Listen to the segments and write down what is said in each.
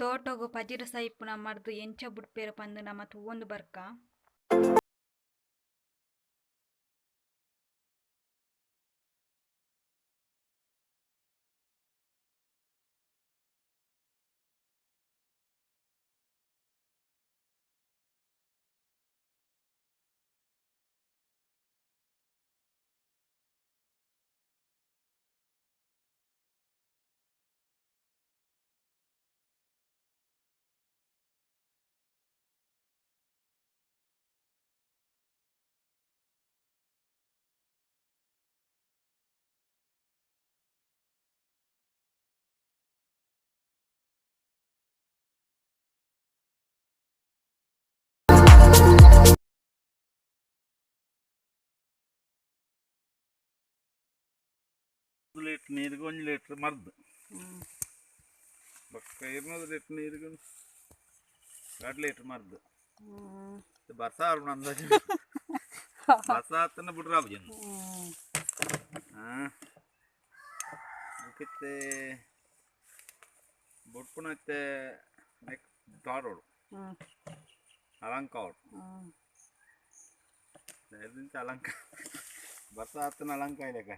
ತೋಟೊಗು ಪಜಿರ್ ಸೈಪುನ ಮರ್ದ್ ಎಂಚ ಬುಡ್ಪೆರ್ ಪಂದ್ ನಮ ತೂವೊಂದು ಬರ್ಕ. ಲೀಟ್ರ್ ನೀರಿಗೆ 1 ಲೀಟ್ರ್ ಮದ್ದು. ಬೊಕ್ಕ 200 ಲೀಟ್ರ್ ನೀರಿಗೆ 2 ಲೀಟ್ರ್ ಮದ್ದು. ಬರ್ಸ ಅಂದಾಜು ಬರ್ಸ ಆತನ ಬಿಡ್ರ ಆಬುಜಿ. ಹಾಂ, ಬೊಕ್ಕಿತ್ತೆ ಬೊಡ್ಪುನತ್ತೆ ನೆಕ್ಸ್ಟ್ ದಾರೋಡು ಅಲಂಕಾರ ಅಲಂಕಾರ ಬರ್ಸ ಆತನ ಅಲಂಕಾರ ಲೆಕ್ಕ.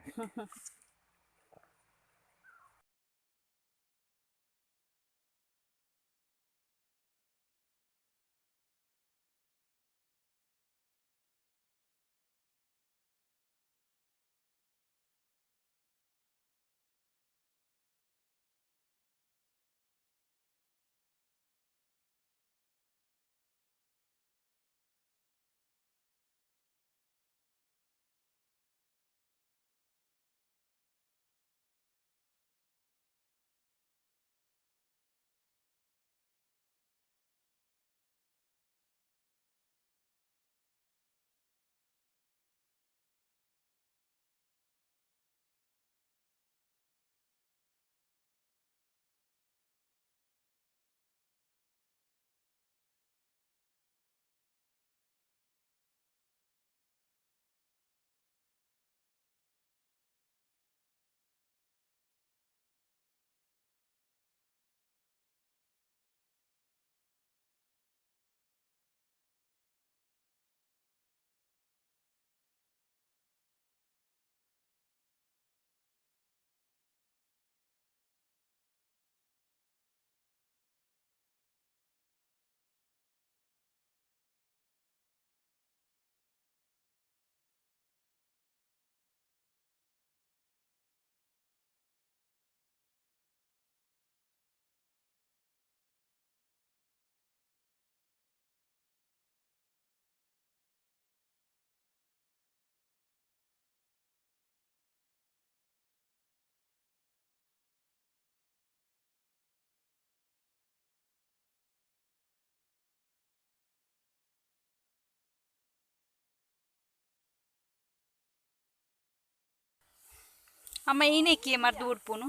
ಅಮ್ಮ ಈನೇಕಿ ಮರ್ದು ಬುಡ್ಪುನು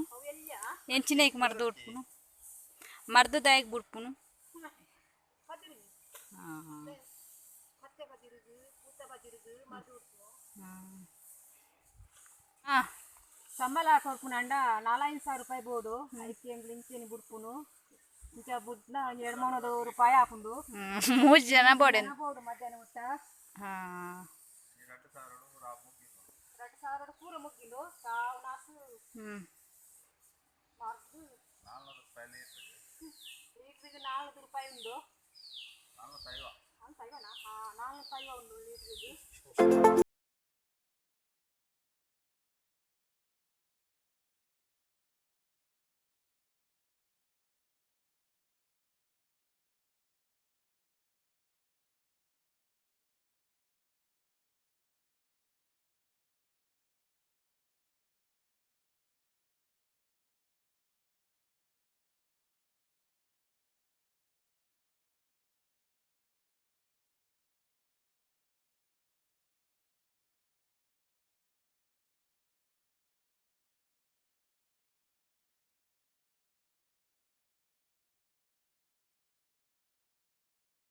ಎಂಚಿನೇಕ್ ಮರ್ದು ಬುಡ್ಪುನು ಮರ್ದು ದಾಯಕ್ ಬುಡ್ಪುನು. ಹಾಂ, ಸಂಬಳ ಕೊರ್ಪುನಂಡ 4-5 ಸಾವಿರ ರೂಪಾಯಿ ಬೋಡು. ಐಕೆ ಎಂಗ್ಲು ಇಂಚೆನೆ ಬುಡ್ಪುನು. ಇಂಚ ಬುಡ್ನ 200-300 ರೂಪಾಯಿ ಆಪುಂಡು. 3 ಜನ ಬೋಡೆ ಬೋಡು ಮಧ್ಯಾಹ್ನ ಮುಟ್ಟ. ಹಾಂ, 2 ಸಾವಿರ ಪೂರ ಮುಗ್ಗಿಂಡು ಸಾವು ನಾಸು. ಲೀಟ್ರಿಗೆ 400 ರೂಪಾಯಿ ಉಂಡು. 450 ಹಾಂ, 450 ಉಂಡು ಲೀಟ್ರಿಗೆ.